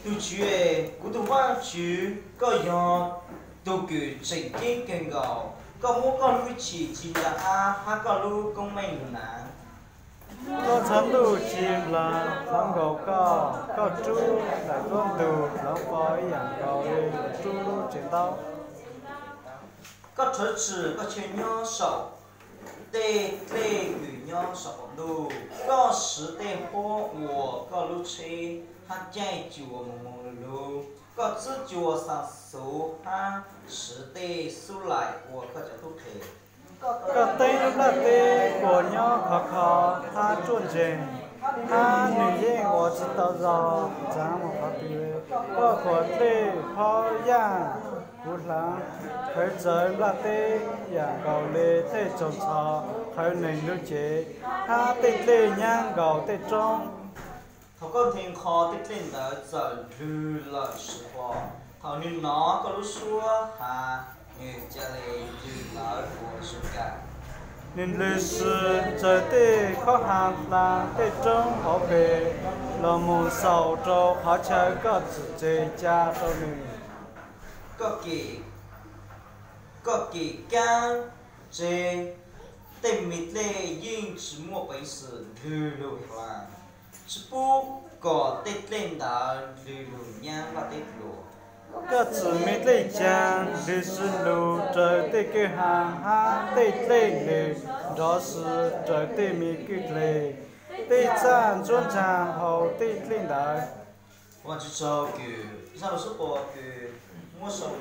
Tus Tswv, kuv tus Vajtswv, koj yog tus kws tseem ceeb kawg nkaus, koj muab koj lub hwj chim tsis ntsa qab hab koj lub koob meej lug hnav. Koj txhab ntuj tsis nplaag hloov nkaus koj, koj rub daim ntuj ntug hloov pov ib yaam nkaus le rub lub tsev ntaub. Koj rhawv txim koj chaw nyob saum tej dlej kws nyob saum qaum ntuj, koj siv tej huab ua koj lub tsheb hab caij cua moog moog lug lug. Koj txwb cua xaa xuv hab siv tej xub laim ua koj cov tub qhe. Koj teeb lub nplaj teb uas nyob khov kho hab ruaj nreeg, hab nwg yeej ua tsi tau zog ntxaav moog qhov twg. Koj khuam dlej phaub yaaj kuv hlaav, qhwv txawv nplaj teb yaam nkaus le tej tsoos txho qhwv neeg lub cev, hab tej dlej nyaab nkaus tej roob. Thaum koj nthe nqho tej dlej ntawd txawm ndlwg lawm sw pom. Thaum nwg nov koj lub suab has, nwg ca le ndlwg lawv ua zoo kag. Nwg ndlwg sw raws tej khob haa hla tej roob hauv pes los mus xaus rau qhov chaw koj txwm tseg ca rau nwg. Koj kem, koj kem kaab tseg tej me dlej yeej tsi muaj peev xwm ndlwg lug hla. Tsi pub kom tej dlej ntawd ndlwg lug nyaab nplaj teb dlua. Koj txwm me dlej caag ndlwg sw lug raws tej kwj ha hab tej dlej ndlwg nrov sw raws tej me kwj dlej. Tej txaj ntsuab ntsaag hauv tej dlej ntawd. Vaajtswv tsaug kws zaj lug sub pua kws muab sau